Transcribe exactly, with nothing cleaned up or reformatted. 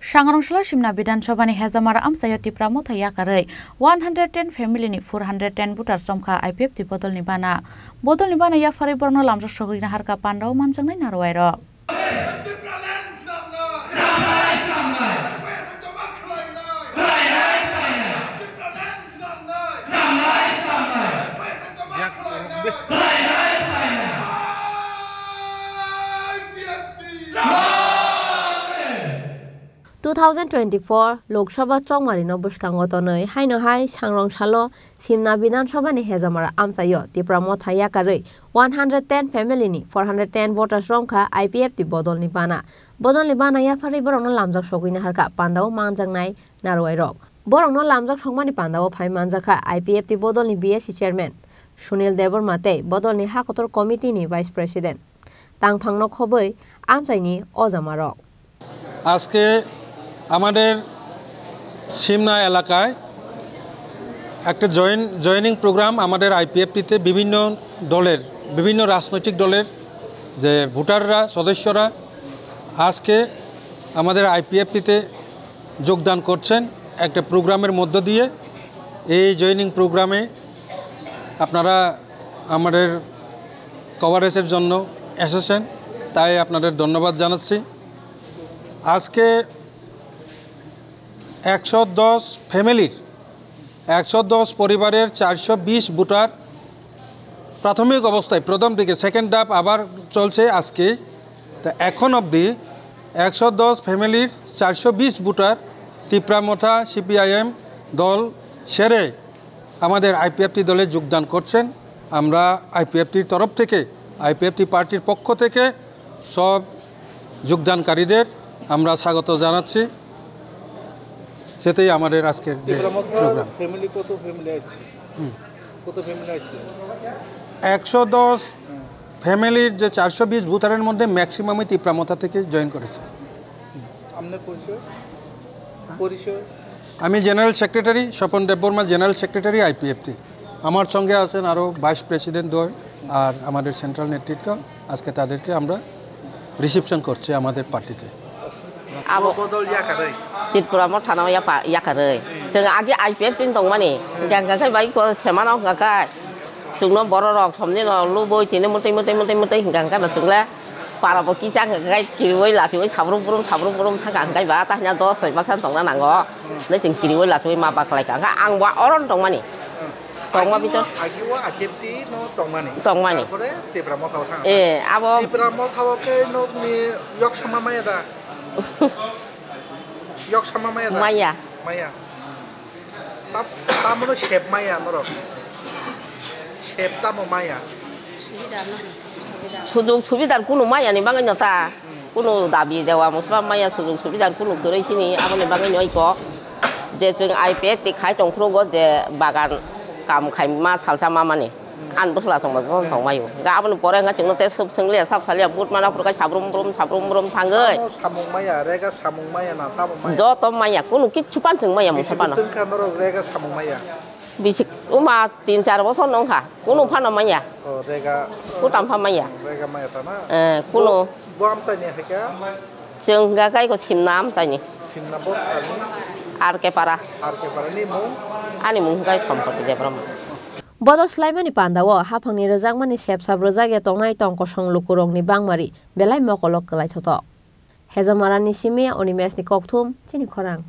Sangrong salo Simna Bidhan Sabha ni Hejamara amchaio Tipra Motha yakarwi one hundred ten family ni four hundred ten voter chomkha I P F T bodol ni bana. Bodol ni bana yapharwi borokno lamjak sogwi naharkha pandao manjaknai narwai rok. Two thousand twenty-four Lok Sabha chongmarino bwskango tonwi haino hai sangrong salo Simna Bidhan Sabha ni Hejamara amchaio Tipra Motha yakarwi one hundred ten family ni four hundred ten voters romkha I P F T bodol ni bana. Bodol ni bana yapharwi borokno lamjak sogwi naharkha pandao manjaknai narwai rok. Borokno lamjak songmani pandao phai manjakha I P F T bodol ni B S C chairman Sunil Debbarma tei bodol ni ha kotor committee ni vice president. Tangphangno khobwi amchaini ojamarok. আজকে আমাদের সিমনা এলাকায় একটা join joining programme আমাদের আইপিএফটিতে বিভিন্ন দলের, বিভিন্ন রাজনৈতিক দলের যে ভোটাররা, সদস্যরা আজকে আমাদের আইপিএফটিতে যোগদান করছেন একটা প্রোগ্রামের মধ্য দিয়ে। এই জয়েনিং প্রোগ্রামে আপনারা আমাদের কভারেজের জন্য এসেছেন, তাই আপনাদের ধন্যবাদ জানাচ্ছি। আজকে একশো দশ ফ্যামিলির, একশো দশ পরিবারের চারশো বিশ ভোটার প্রাথমিক অবস্থায় প্রথম দিকে, সেকেন্ড ধাপ আবার চলছে আজকে। তা এখন অবধি একশো দশ ফ্যামিলির চারশো বিশ ভোটার তিপ্রা মথা সিপিআইএম দল ছেড়ে আমাদের আইপিএফটি দলে যোগদান করছেন। আমরা আইপিএফটির তরফ থেকে, আইপিএফটি পার্টির পক্ষ থেকে সব যোগদানকারীদের আমরা স্বাগত জানাচ্ছি। সেটাই আমাদের আজকের যে তিপ্রা মথা প্রোগ্রাম। ফ্যামিলি, কত ফ্যামিলি আছে? হুম। কত ফ্যামিলি আছে? একশো দশ হুম। ফ্যামিলির যে চারশো বিশ ভোটারের মধ্যে ম্যাক্সিমামই তিপ্রা মথা থেকে জয়েন করেছে। আপনার পরিচয়? পরিচয়? আমি general secretary Swapan Debbarma, general secretary IPFT. আমার সঙ্গে আছেন আরও ভাইস প্রেসিডেন্ট দ্বয় আর আমাদের সেন্ট্রাল নেতৃত্ব। আজকে তাদেরকে আমরা রিসেপশন করছি আমাদের পার্টিতে। Abo bodol yakarwi. Tripura mothano yapa-, yakarwi. Chwng agi IPFT ni tongmani. Hwnkhe hwnkhe bai ko semano hwnkhe. Chwngno bororok somni no lubui tini mwtwi mwtwi mwtwi mwtwi hwnkhe hwnkhe ba chwng le para bo kisa hwnkhe kiriui lachiui sabrum brum sabrum brum thangkha hwnkhe ba ta hwnkhe dos soi baksa tongna nango. Hwnkhe chwng kiriui lachiui ma baklaikha. Hwnkhe ang bo oro tongmani. Tongma agi bito. O, agi o IPFT no tongmani. Tongmani. Tarpore Tipra Motha o thang. Eh, abo. Tipra Motha o khe nokni yok sama maya da? Yok sama maya da? Maya. Maya. Ta-, tamo no sep maya norok. Sep tamo maya. Sujog subidar kunu maya ni bagwi no ta. Kunu dabi dewa musba maya sujog subidar kunu kwrwi chini aboni bagwi no iko. Je chwng IPFT khai tongphuru go je bagan kam khai ma salsa ma mani. An bwsla songma joto tong maio. Ga aboni pore wngkha chwngno tei sub swngliya sab saliya but mana phuru khai sabrum brum sabrum brum thangwi. Tamo samung maya, rega samung maya na tamo maya? Joto maya, kunu kichu pan chwng maya mungsa pano. Bisi bwswk wngkha norok rega samung maya? Bisi uma tin char bosor no wngkha, kunu phano maya. O, rega. Kutam pha maya. Rega maya ta na? Eh, kunu. Bo, bo amchaini hai kha? Chwng hwnkha khe iko Simna amchaini. Simna bo ani? R K Para. R K Para ni mung? Ani mung hwnkha Sompoti Debbarma. Bodo swlaimani pandao haphangni rwjakmani sepsap rwjakya tongnai tong kosong lukurokni bangmari belai mokolo kwlaithothok. Hejamarani simi Animeshni kokthum chini khorang.